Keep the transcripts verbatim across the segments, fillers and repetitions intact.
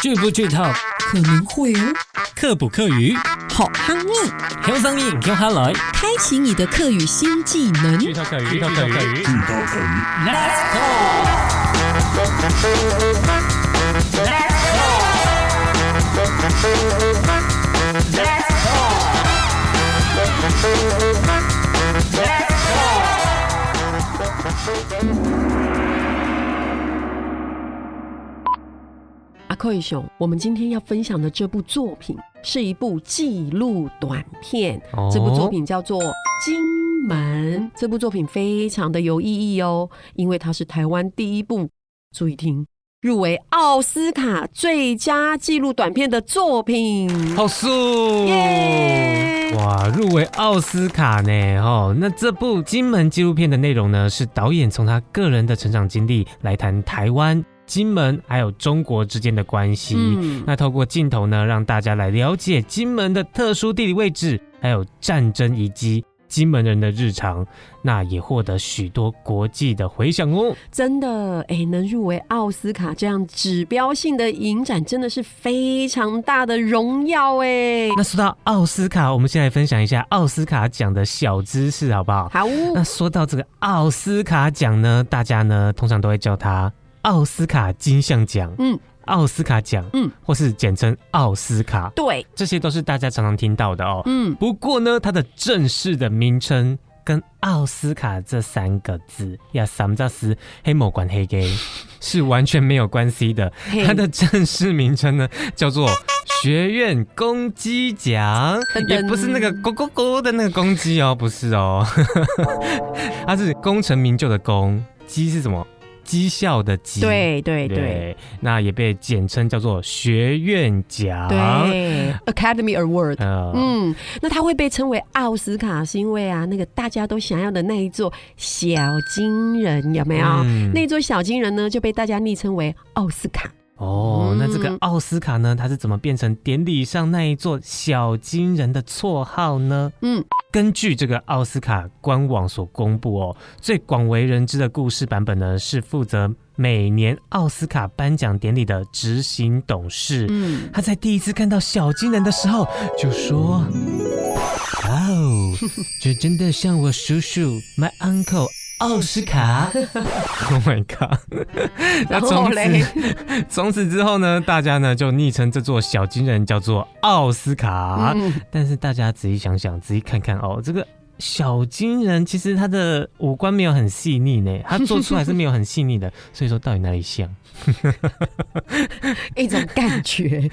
劇不劇透？可能會哦。客不客語？好康你，好聲音，好下來。開啟你的客語新技能。劇透客語，劇透客語。Let's go！阿克兄，我们今天要分享的这部作品是一部纪录短片，哦。这部作品叫做《金门》。这部作品非常的有意义哦，因为它是台湾第一部，注意听，入围奥斯卡最佳纪录短片的作品。好酷！耶！哇，入围奥斯卡呢，吼，那这部《金门》纪录片的内容呢，是导演从他个人的成长经历来谈台湾、金门还有中国之间的关系。嗯。那透过镜头呢，让大家来了解金门的特殊地理位置，还有战争遗迹、金门人的日常，那也获得许多国际的回响哦。真的，哎，能入围奥斯卡这样指标性的影展，真的是非常大的荣耀哎。那说到奥斯卡，我们先来分享一下奥斯卡奖的小知识，好不好？好。那说到这个奥斯卡奖呢，大家呢通常都会叫它奥斯卡金像奖，嗯。奥斯卡奖，嗯。或是简称奥斯卡，对。这些都是大家常常听到的哦。嗯。不过呢，它的正式的名称跟奥斯卡这三个字呀，三个字，黑某关黑gay，是完全没有关系的。嘿。它的正式名称呢，叫做学院公鸡奖，噔噔。也不是那个咕咕咕的那个公鸡哦，不是哦。它是功成名就的功，鸡是什么？绩效的绩。对，对，对。对，那也被简称叫做学院奖。对，Academy Award。呃。嗯，那它会被称为奥斯卡，是因为啊，那个大家都想要的那一座小金人，有没有？嗯。那座小金人呢，就被大家昵称为奥斯卡。哦，那这个嗯。奥斯卡呢，它是怎么变成典礼上那一座小金人的绰号呢？嗯。根据这个奥斯卡官网所公布哦，最广为人知的故事版本呢，是负责每年奥斯卡颁奖典礼的执行董事。嗯。他在第一次看到小金人的时候，就说：“哇哦，这真的像我叔叔，my uncle 奥斯卡。”Oh my god！那从此，然后嘞？从此之后呢，大家呢就昵称这座小金人叫做奥斯卡。嗯。但是大家仔细想想，仔细看看哦，这个小金人其实他的五官没有很细腻呢，他做出来是没有很细腻的，所以说到底哪里像？一种感觉。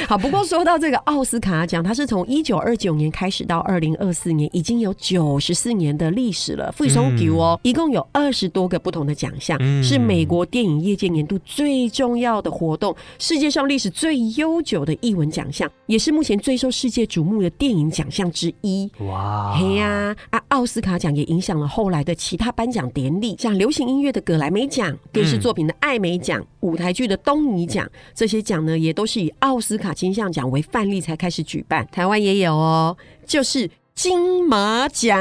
好，不过说到这个奥斯卡奖，它是从一九二九年开始到二零二四年，已经有九十四年的历史了，非常久哦，嗯。一共有二十多个不同的奖项，嗯。是美国电影业界年度最重要的活动，世界上历史最悠久的艺文奖项，也是目前最受世界瞩目的电影奖项之一。哇。嘿呀，啊，奥斯卡奖也影响了后来的其他颁奖典礼，像流行音乐的格莱美奖、电视作品的艾美奖、舞台剧的东尼奖，这些奖呢，也都是以奥斯卡金像奖为范例才开始举办。台湾也有哦，就是金马奖。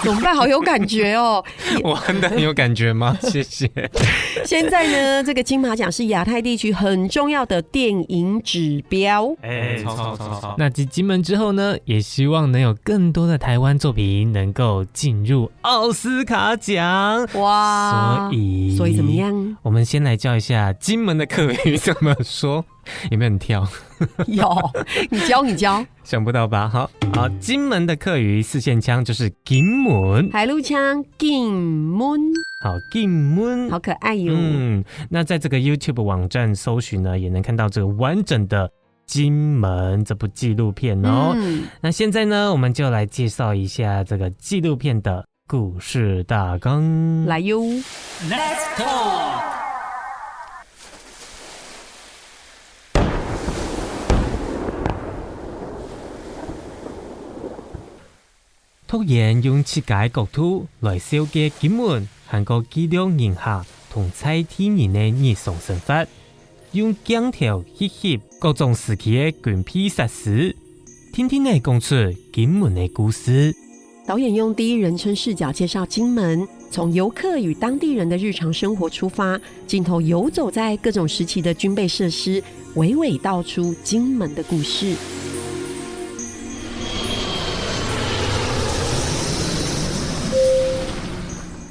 怎么办？好有感觉哦。我玩得很有感觉吗？谢谢。现在呢，这个金马奖是亚太地区很重要的电影指标。哎，超，超，超，超。那继金门之后呢，也希望能有更多的台湾作品能够进入奥斯卡奖。哇，所以，所以怎么样？我们先来教一下金门的客语怎么说，有没有很跳？有，你教，你教。想不到吧？好，好，金门的客语四县腔就是金门。海陆腔，金门。好，金门。好可爱哟。嗯，那在这个YouTube网站搜寻呢，也能看到这个完整的《金门》这部纪录片哦。嗯。那现在呢，我们就来介绍一下这个纪录片的故事大纲。来哟。Let's go！突然用自家个角度來紹介金門，還過記錄人客同在地人个日常生活，用鏡頭翕翕各種時期个軍備設施，定定仔講出金門个故事。导演用第一人称视角介绍金门，从游客与当地人的日常生活出发，镜头游走在各种时期的军备设施，娓娓道出金门的故事。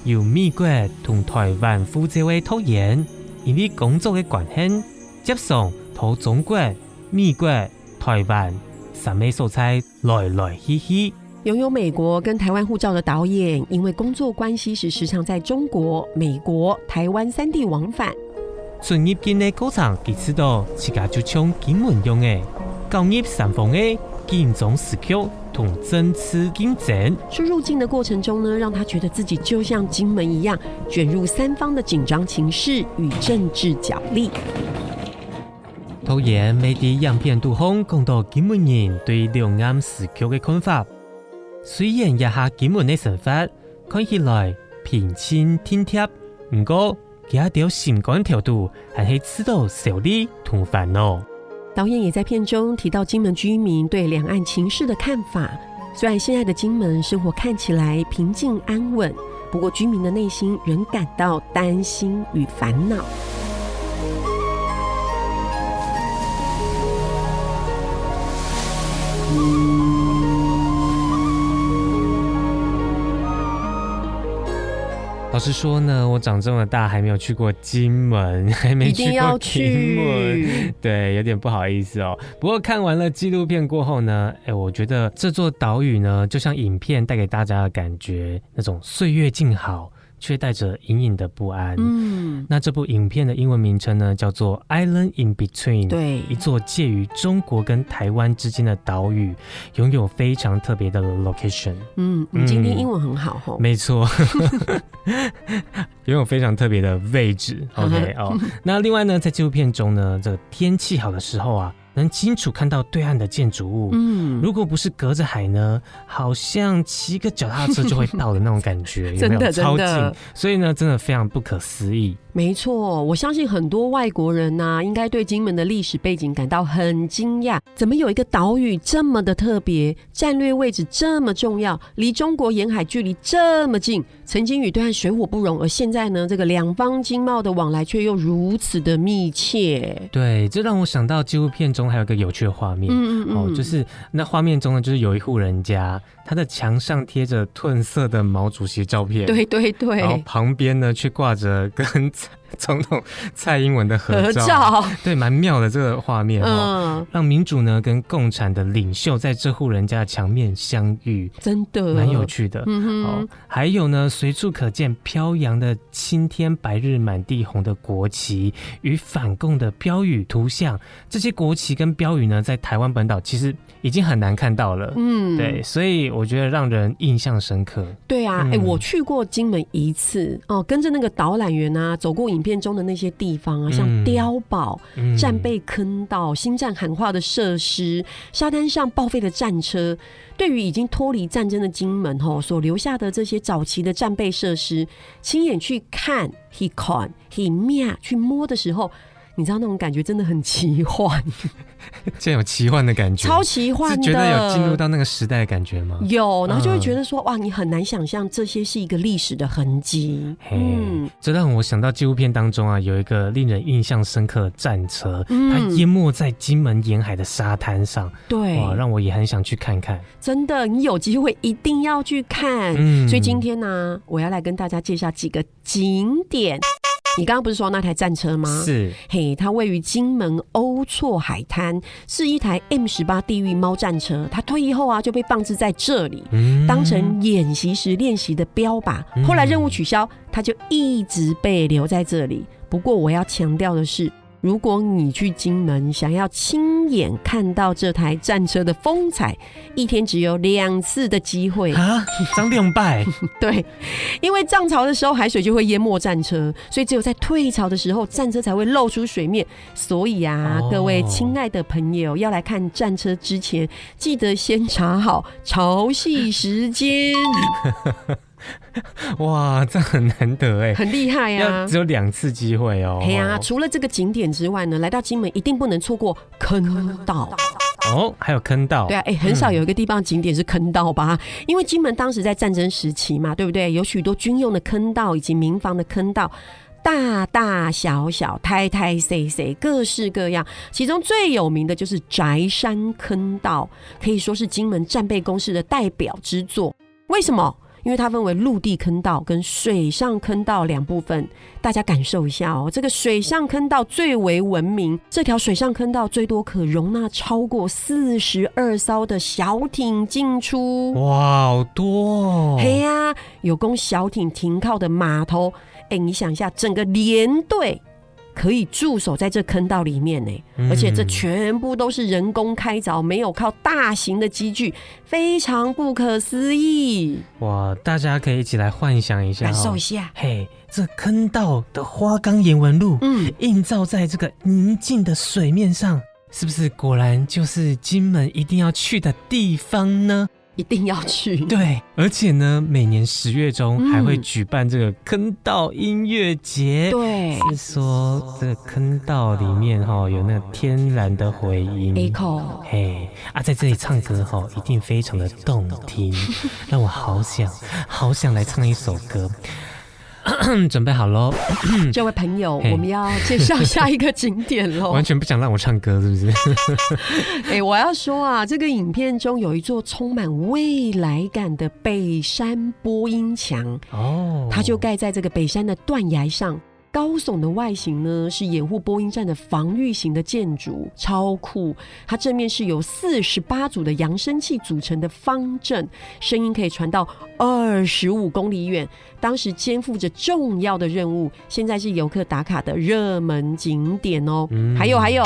由美国同台湾护照个导演，因为工作个关系，接送到中国、美国、台湾三个所在来来去去。拥有美国跟台湾护照的导演，因为工作关系是时常在中国、美国、台湾三地往返。出入境个过程，佢知道自家就像金门样个，搞入三方个紧张时刻同政治竞争。出入境的过程中呢，让他觉得自己就像金门一样，卷入三方的紧张情势与政治角力。导演乜在影片肚項讲到金门人对两岸时局个看法。虽然这下金门个生活看起来平静定定，毋过佢兜心肝头肚还係知道愁慮同烦恼。导演也在片中提到金门居民对两岸情势的看法。虽然现在的金门生活看起来平静安稳，不过居民的内心仍感到担心与烦恼。老实说呢，我长这么大还没有去过金门，还没去过金门，一定要去。对，有点不好意思哦。不过看完了纪录片过后呢，哎，我觉得这座岛屿呢，就像影片带给大家的感觉，那种岁月静好，却带着隐隐的不安。嗯，那这部影片的英文名称呢，叫做《Island in Between》，对，一座介于中国跟台湾之间的岛屿，拥有非常特别的 location。嗯，你今天英文很好吼。没错。拥有非常特别的位置。OK 哦，那另外呢，在纪录片中呢，这个天气好的时候啊，能清楚看到对岸的建筑物。嗯，如果不是隔着海呢，好像骑个脚踏车就会到的那种感觉，有没有？真的，超近。真的。所以呢，真的非常不可思议。没错，我相信很多外国人呢，应该对金门的历史背景感到很惊讶。怎么有一个岛屿这么的特别，战略位置这么重要，离中国沿海距离这么近，曾经与对岸水火不容，而现在呢，这个两方经贸的往来却又如此的密切。对，这让我想到纪录片中还有一个有趣的画面。嗯嗯嗯。哦，就是那画面中呢，就是有一户人家，他的墙上贴着褪色的毛主席照片。对对对。然后旁边呢，却挂着跟总统蔡英文的合照。合照。对，蛮妙的这个画面哦。嗯。让民主呢跟共产的领袖在这户人家的墙面相遇。真的。蛮有趣的。嗯哼。哦，还有呢，随处可见飘扬的青天白日满地红的国旗与反共的标语图像，这些国旗跟标语呢，在台湾本岛其实已经很难看到了。嗯。对，所以我觉得让人印象深刻。对啊，哎，嗯。我去过金门一次哦，跟着那个导览员啊，走过影片中的那些地方啊，像碉堡、嗯。战备坑道、心战喊话的设施、沙滩上报废的战车。对于已经脱离战争的金门吼，所留下的这些早期的战备设施，亲眼去看、去看、去摸、去摸的时候，你知道那种感觉真的很奇幻。这有奇幻的感觉。超奇幻的。是觉得有进入到那个时代的感觉吗？有，然后就会觉得说，嗯。哇，你很难想象这些是一个历史的痕迹。嘿，嗯。这让我想到纪录片当中啊，有一个令人印象深刻的战车，嗯。它淹没在金门沿海的沙滩上。对。哇，让我也很想去看看。真的，你有机会一定要去看。嗯。所以今天呢，我要来跟大家介绍几个景点。你刚刚不是说那台战车吗？是。嘿，它位于金门欧措海滩，是一台M十八地狱猫战车。它退役后啊，就被放置在这里，嗯。当成演习时练习的标靶。嗯。后来任务取消，它就一直被留在这里。不过我要强调的是，如果你去金门，想要亲眼看到这台战车的风采，一天只有两次的机会。啊，涨两擺。对，因为涨潮的时候，海水就会淹没战车，所以只有在退潮的时候，战车才会露出水面。所以啊，哦。各位亲爱的朋友，要来看战车之前，记得先查好潮汐时间。哇，这很难得哎。很厉害啊。要只有两次机会哦。嘿啊，除了这个景点之外呢，来到金门一定不能错过坑道。哦，还有坑道。对啊，哎，很少有一个地方景点是坑道吧？因为金门当时在战争时期嘛，对不对？有许多军用的坑道以及民防的坑道，大大小小、大大小小，各式各样。其中最有名的就是翟山坑道，可以说是金门战备工事的代表之作。为什么？因为它分为陆地坑道跟水上坑道两部分，大家感受一下哦。这个水上坑道最为闻名，这条水上坑道最多可容纳超过四十二艘的小艇进出。哇，好多哦！嘿呀，有供小艇停靠的码头。哎，你想一下，整个连队可以驻守在这坑道里面呢，嗯。而且这全部都是人工开凿，没有靠大型的机具，非常不可思议。哇，大家可以一起来幻想一下哦。感受一下。嘿，这坑道的花岗岩纹路，嗯。映照在这个宁静的水面上，是不是果然就是金门一定要去的地方呢？一定要去。对，而且呢，每年十月中还会举办这个坑道音乐节。嗯。对。是说这个坑道里面哈，有那个天然的回音。Echo。嘿，啊，在这里唱歌哈，一定非常的动听，让我好想，好想来唱一首歌。准备好喽。这位朋友，嘿。我们要介绍下一个景点喽。完全不想让我唱歌，是不是？哎，我要说啊，这个影片中有一座充满未来感的北山播音墙，哦。它就盖在这个北山的断崖上。高耸的外形呢，是掩护播音站的防御型的建筑，超酷。它正面是由四十八组的扬声器组成的方阵，声音可以传到二十五公里远。当时肩负着重要的任务，现在是游客打卡的热门景点哦。嗯。还有还有，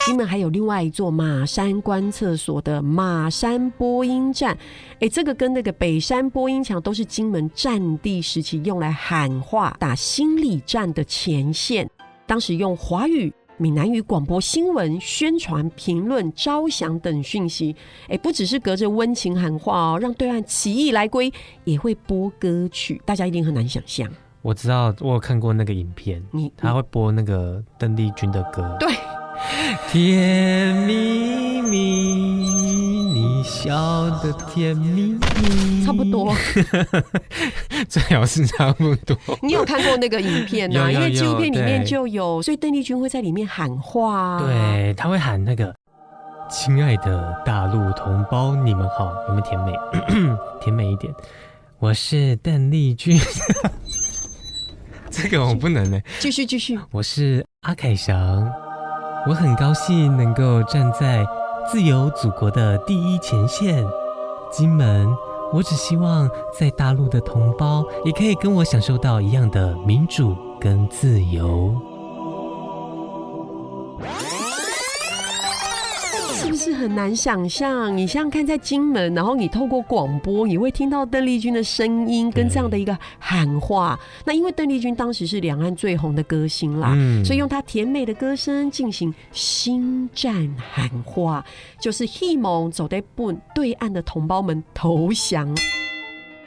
金门还有另外一座马山观测所的马山播音站。诶，这个跟那个北山播音墙都是金门战地时期用来喊话、打心理战的前线。当时用华语、闽南语广播新闻、宣传、评论、招降等讯息。诶，不只是隔着温情喊话哦，让对岸起义来归也会播歌曲，大家一定很难想象。我知道，我有看过那个影片，你，他会播那个邓丽君的歌。对。甜蜜蜜，你笑得甜蜜蜜。差不多。最好是差不多。你有看过那个影片啊？有，有，因为纪录片里面就有，有，对。所以邓丽君会在里面喊话啊。对，她会喊那个“亲爱的大陆同胞，你们好”，有没有甜美？甜美一点。我是邓丽君。这个我不能欸。继续，继续。我是阿凯翔，我很高兴能够站在自由祖国的第一前线。金门，我只希望在大陆的同胞也可以跟我享受到一样的民主跟自由。是不是很难想象？你想想看，在金门，然后你透过广播，你会听到邓丽君的声音，跟这样的一个喊话。对。那因为邓丽君当时是两岸最红的歌星啦，嗯。所以用她甜美的歌声进行心战喊话，就是希望做得分对岸的同胞们投降。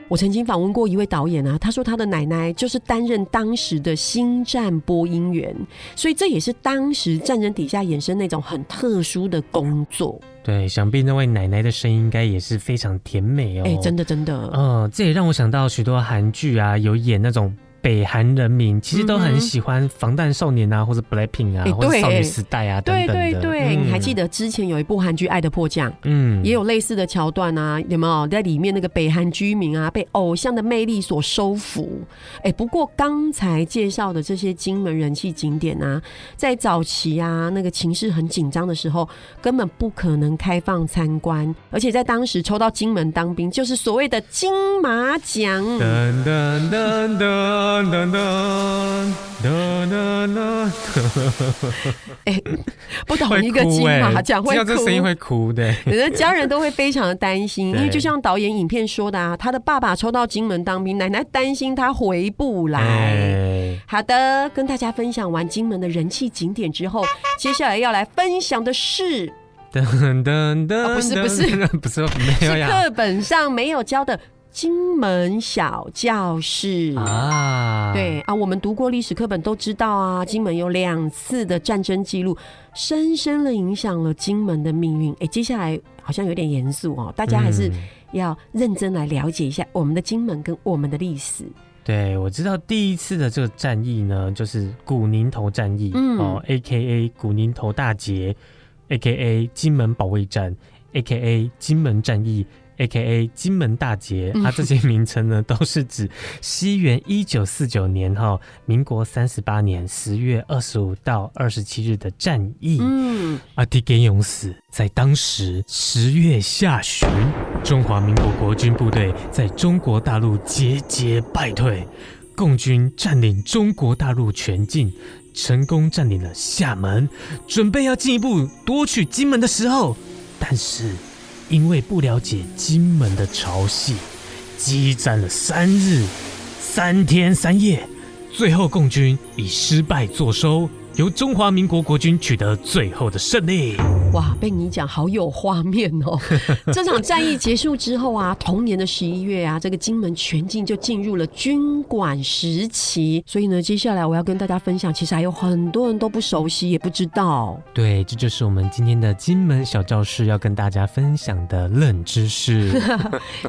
我曾经访问过一位导演啊，他说他的奶奶就是担任当时的心战播音员，所以这也是当时战争底下衍生那种很特殊的工作。对，想必那位奶奶的声音应该也是非常甜美哦。哎，真的，真的。嗯，这也让我想到许多韩剧啊，有演那种北韩人民，其实都很喜欢防弹少年啊，嗯哼。或者Blackpink啊，哎，或者少女时代啊，对。等等的。对，对，对，嗯。你还记得之前有一部韩剧《爱的迫降》？嗯。也有类似的桥段啊，有没有？在里面那个北韩居民啊，被偶像的魅力所收服。哎，不过刚才介绍的这些金门人气景点啊，在早期啊，那个情势很紧张的时候，根本不可能开放参观。而且在当时抽到金门当兵，就是所谓的金马奖。噔噔噔噔噔噔噔噔噔。哎，不同一个金马奖会哭。会哭欸，听到这声音会哭的。人家家人都会非常的担心，因为就像导演影片说的啊，对。他的爸爸抽到金门当兵，奶奶担心他回不来。哎。好的，跟大家分享完金门的人气景点之后，接下来要来分享的是，噔噔噔，啊，不是，不是。噔噔，不是，没有呀。是课本上没有教的金门小教室。啊，对啊，我们读过历史课本都知道啊，金门有两次的战争记录，深深的影响了金门的命运。哎，接下来好像有点严肃哦，大家还是要认真来了解一下我们的金门跟我们的历史。对，我知道第一次的这个战役呢，就是古宁头战役，嗯，哦，A K A 古宁头大捷，A K A 金门保卫战，A K A 金门战役，A K A 金门大捷。嗯，啊，这些名称呢，都是指西元一九四九年哈，民国三十八年十月二十五到二十七日的战役。嗯，啊，地点用词在当时十月下旬，中华民国国军部队在中国大陆节节败退，共军占领中国大陆全境，成功占领了厦门，准备要进一步夺取金门的时候，但是因为不了解金门的潮汐，激战了三日，三天三夜，最后共军以失败作收，由中华民国国军取得最后的胜利。哇，被你讲好有画面哦！这场战役结束之后啊，同年的十一月啊，这个金门全境就进入了军管时期。所以呢，接下来我要跟大家分享，其实还有很多人都不熟悉，也不知道。对，这就是我们今天的金门小教室要跟大家分享的冷知识。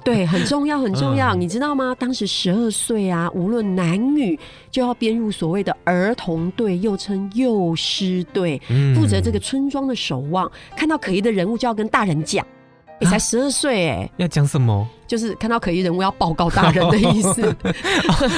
对，很重要，很重要。嗯，你知道吗？当时十二岁啊，无论男女，就要编入所谓的儿童队，又称幼师队，嗯，负责这个村庄的守望。看到可疑的人物就要跟大人讲。你才十二岁哎，要讲什么？就是看到可疑人物要报告大人的意思。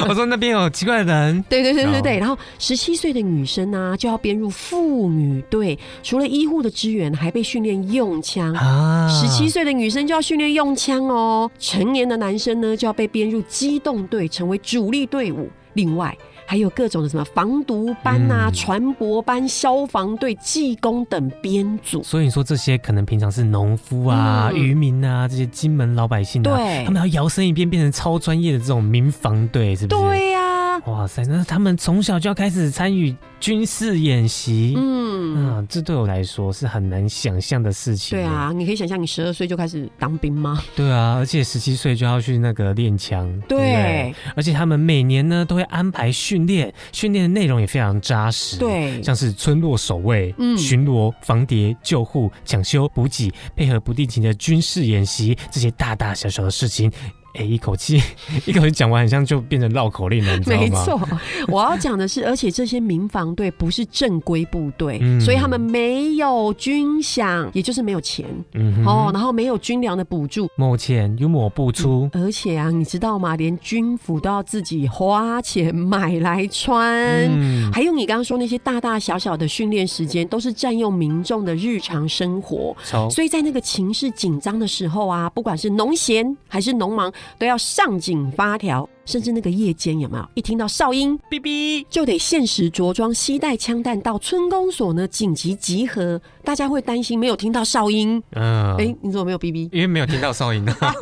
我说那边有奇怪的人。对对对对对，哦，然后十七岁的女生呢，就要编入妇女队，除了医护的支援，还被训练用枪。啊，十七岁的女生就要训练用枪哦。成年的男生呢，就要被编入机动队，成为主力队伍。另外还有各种的什么防毒班啊、嗯，船舶班、消防队、技工等编组。所以你说这些可能平常是农夫啊、嗯，渔民啊，这些金门老百姓啊，对，他们要摇身一变，变成超专业的这种民防队，是不是？对呀。哇塞，那他们从小就要开始参与军事演习。嗯，啊，这对我来说是很难想象的事情耶。对啊，你可以想象你十二岁就开始当兵吗？对啊，而且十七岁就要去那个练枪，对不对？对。而且他们每年呢，都会安排训练，训练的内容也非常扎实，对。像是村落守卫、嗯，巡逻、防谍、救护、抢修、补给，配合不定期的军事演习，这些大大小小的事情，哎，一口气，一口气讲完，很像就变成绕口令了，你知道吗？没错，我要讲的是，而且这些民防队不是正规部队，嗯，所以他们没有军饷，也就是没有钱。嗯哼。哦，然后没有军粮的补助。没钱，有抹不出。嗯，而且啊，你知道吗？连军服都要自己花钱买来穿。嗯。还有你刚刚说那些大大小小的训练时间，都是占用民众的日常生活。所以在那个情势紧张的时候啊，不管是农闲还是农忙，都要上紧发条。甚至那个夜间有没有？一听到哨音，哔哔，就得限时着装，携带枪弹到村公所呢紧急集合。大家会担心没有听到哨音。嗯。哎，你怎么没有哔哔？因为没有听到哨音啊。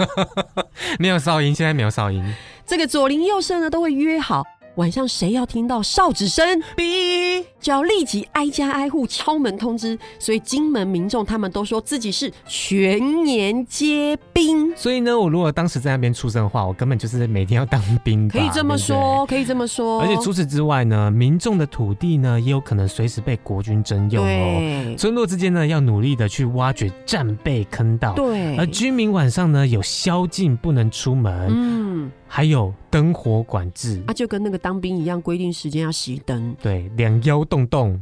没有哨音，现在没有哨音。这个左邻右舍呢都会约好，晚上谁要听到哨子声，哔，就要立即挨家挨户敲门通知。所以金门民众他们都说自己是全年皆兵。所以呢，我如果当时在那边出生的话，我根本就是每天要当兵吧，可以这么说，对不对？可以这么说。而且除此之外呢，民众的土地呢，也有可能随时被国军征用哦。对。村落之间呢，要努力的去挖掘战备坑道。对。而居民晚上呢，有宵禁，不能出门。嗯。还有灯火管制。啊，就跟那个当兵一样，规定时间要熄灯。对，两腰洞洞，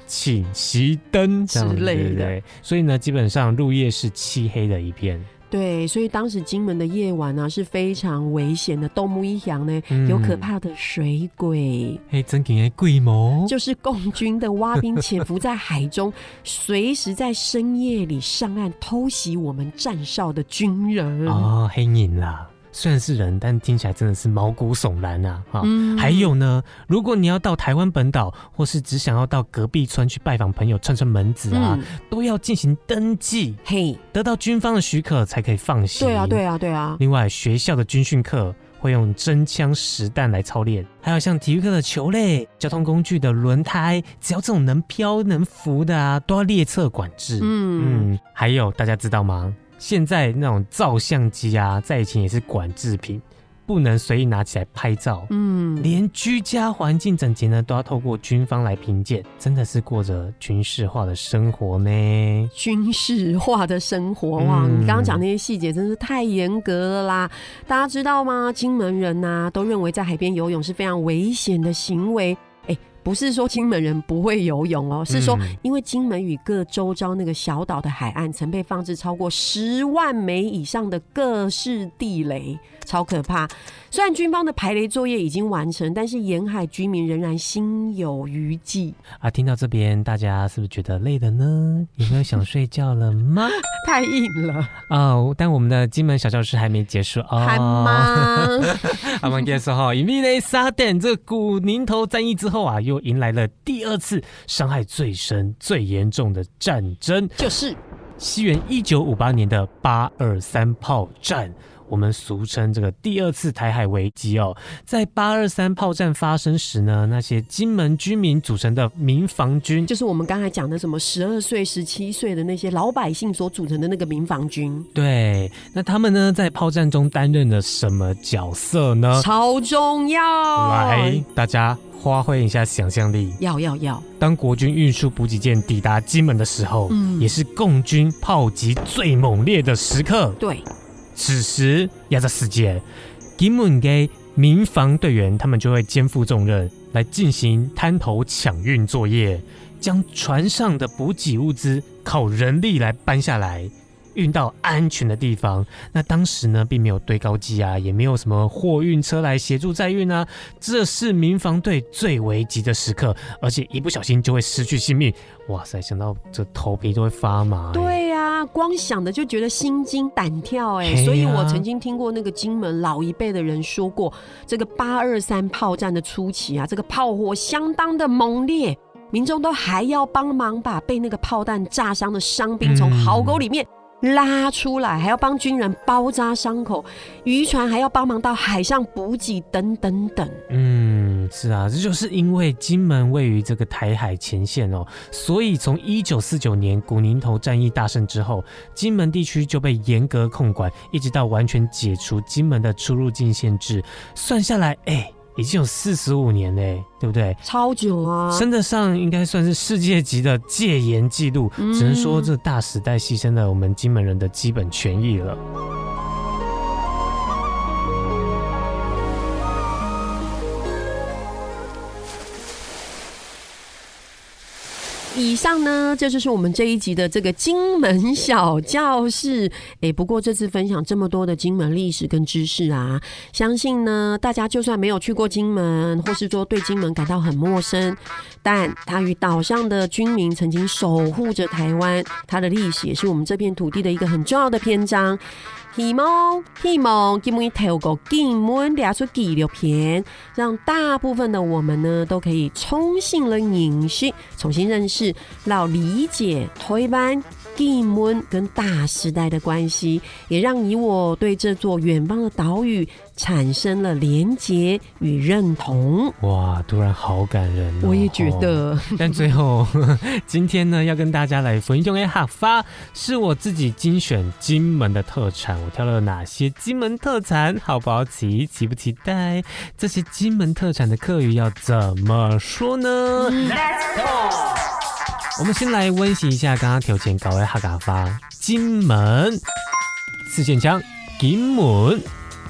请熄灯，这样子，之类的。对不对？所以呢，基本上入夜是漆黑的一片。对，所以当时金门的夜晚啊，是非常危险的。都木一响呢，嗯，有可怕的水鬼。嘿，真正的鬼魔？就是共军的蛙兵潜伏在海中，随时在深夜里上岸偷袭我们站哨的军人。哦，黑影啦。虽然是人，但听起来真的是毛骨悚然啊！哈，嗯。还有呢，如果你要到台湾本岛，或是只想要到隔壁村去拜访朋友、串串门子啊，嗯，都要进行登记，嘿，得到军方的许可才可以放行。对啊，对啊，对啊。另外，学校的军训课会用真枪实弹来操练，还有像体育课的球类、交通工具的轮胎，只要这种能漂能浮的啊，都要列册管制。嗯。嗯，还有大家知道吗？现在那种照相机啊，在以前也是管制品，不能随意拿起来拍照。嗯，连居家环境整洁呢，都要透过军方来评鉴，真的是过着军事化的生活呢。军事化的生活，哇，嗯，你刚刚讲那些细节真是太严格了啦！大家知道吗？金门人呐，都认为在海边游泳是非常危险的行为。哎，不是说金门人不会游泳哦，是说因为金门与各周遭那个小岛的海岸曾被放置超过十万枚以上的各式地雷，超可怕。虽然军方的排雷作业已经完成，但是沿海居民仍然心有余悸。啊，听到这边，大家是不是觉得累了呢？有没有想睡觉了吗？太硬了。哦，但我们的金门小教室还没结束哦。还吗？我们结束哈，因为呢，沙点这个古宁头战役之后啊，又迎来了第二次伤害最深、最严重的战争，就是西元一九五八年的八二三炮战。我们俗称这个第二次台海危机哦。在八二三炮战发生时呢，那些金门居民组成的民防军，就是我们刚才讲的什么十二岁、十七岁的那些老百姓所组成的那个民防军。对，那他们呢，在炮战中担任了什么角色呢？超重要。来，大家发挥一下想象力。要要要。当国军运输补给舰抵达金门的时候，嗯，也是共军炮击最猛烈的时刻。对，此时也在时节，金门的民防队员他们就会肩负重任，来进行滩头抢运作业，将船上的补给物资靠人力来搬下来，运到安全的地方。那当时呢，并没有堆高机啊，也没有什么货运车来协助载运啊，这是民防队最危急的时刻，而且一不小心就会失去性命。哇塞，想到这头皮都会发麻欸。对呀，光想的就觉得心惊胆跳欸。嘿呀。所以我曾经听过那个金门老一辈的人说过，这个八二三炮战的初期啊，这个炮火相当的猛烈，民众都还要帮忙把被那个炮弹炸伤的伤兵从壕沟里面拉出来，还要帮军人包扎伤口，渔船还要帮忙到海上补给等等等。嗯，是啊，这就是因为金门位于这个台海前线哦，所以从一九四九年古宁头战役大胜之后，金门地区就被严格控管，一直到完全解除金门的出入境限制。算下来，哎，已经有四十五年嘞，对不对？超久啊！称得上应该算是世界级的戒严纪录，嗯，只能说这大时代牺牲了我们金门人的基本权益了。以上呢，这就是我们这一集的这个金门小教室。诶，不过这次分享这么多的金门历史跟知识啊，相信呢，大家就算没有去过金门，或是说对金门感到很陌生，但它与岛上的居民曾经守护着台湾，它的历史也是我们这片土地的一个很重要的篇章。希望，希望今日透过金門这齣纪录片，让大部分的我们呢，都可以重新的认识、重新认识，然后理解台湾、金门跟大时代的关系，也让你我对这座远方的岛屿产生了连结与认同。哇，突然好感人哦。我也觉得。但最后，今天呢，要跟大家来分享的客話，是我自己精选金门的特产。我挑了哪些金门特产？好不好奇？期不期待？这些金门特产的客语要怎么说呢？嗯，Let's go！我们先来温习一下刚刚头前教个客家话。金门，四縣腔，金門。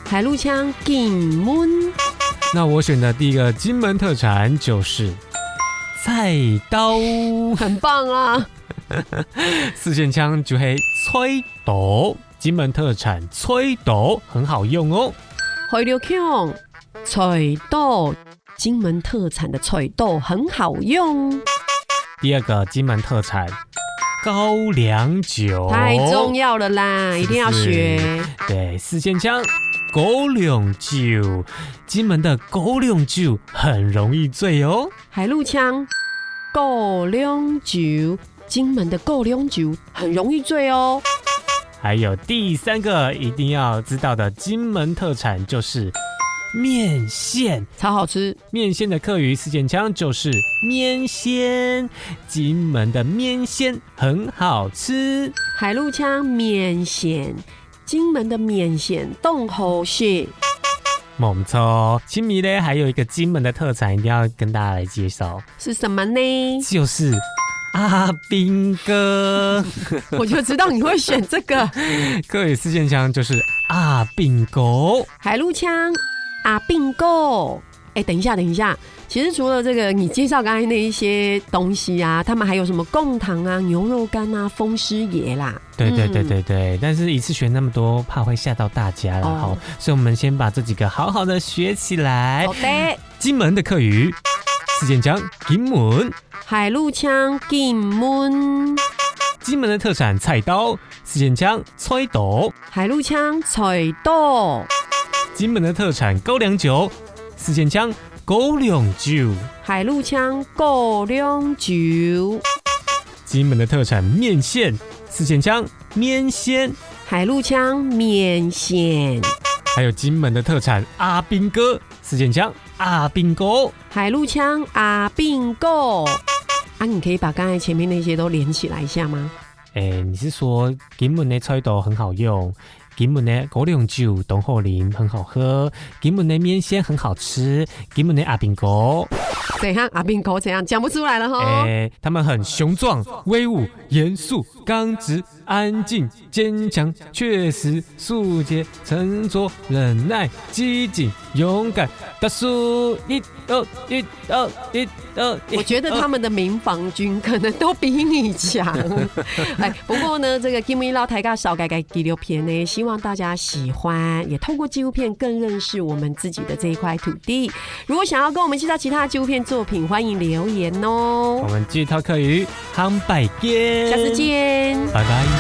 海陸腔，金門。那我选的第一个金門特产就是菜刀。很棒啊！四縣腔就係菜刀，金門特产菜刀很好用哦。海陸腔，菜刀，金門特产的菜刀很好用。第二个金门特产，高粱酒。太重要了啦，一定要学。是不是？对，四县腔，高粱酒，金门的高粱酒很容易醉哦。海陸腔，高粱酒，金門的高粱酒很容易醉哦。还有第三个一定要知道的金门特产就是麵線，超好吃。麵線的客語四縣腔就是面線，金門的麵線很好吃。海陸腔面線，金門的麵線當好食。沒錯，清明呢還有一個金門的特產一定要跟大家來介紹，是什麼呢？就是阿兵哥。我就知道你會選這個。客語四縣腔就是阿兵哥。海陸腔阿兵哥。哎，等一下，等一下，其實除了這個，你介紹剛才那一些東西啊，他們還有什麼貢糖啊、牛肉乾啊、風獅爺啦。對對對對对，但是一次学那么多，怕会吓到大家了哈，所以我们先把这几个好好的学起来。好的。金门的客语，四县腔，金门。海陆腔，金门。金门的特产菜刀，四县腔，菜刀。海陸腔，菜刀。金门的特产高粱酒，四县腔，高粱酒。海陸腔，高粱酒。金门的特产面线，四县腔，面线。海陸腔，面线。还有金门的特产阿兵哥，四县腔，阿兵哥。海陸腔，阿兵哥。啊，你可以把剛才前面那些都連起來一下嗎？哎，你是说金门的菜刀很好用，金门的高粱酒当好啉，很好喝，金门的面线很好吃，金门的阿兵哥。怎样？阿兵哥怎样？讲不出来了哈。哎，他们很雄壮、威武、严肃、刚直、安静、坚强、确实、速捷、沉着、忍耐、机警、勇敢、大叔，一二一二一二。我觉得他们的民防军可能都比你强。哎，不过呢，这个今日老大家少改改纪录片呢，希望大家喜欢，也透过纪录片更认识我们自己的这一块土地。如果想要跟我们介绍其他的纪录片作品，欢迎留言哦。我们继续讨客语，下礼拜见，下次见，拜拜。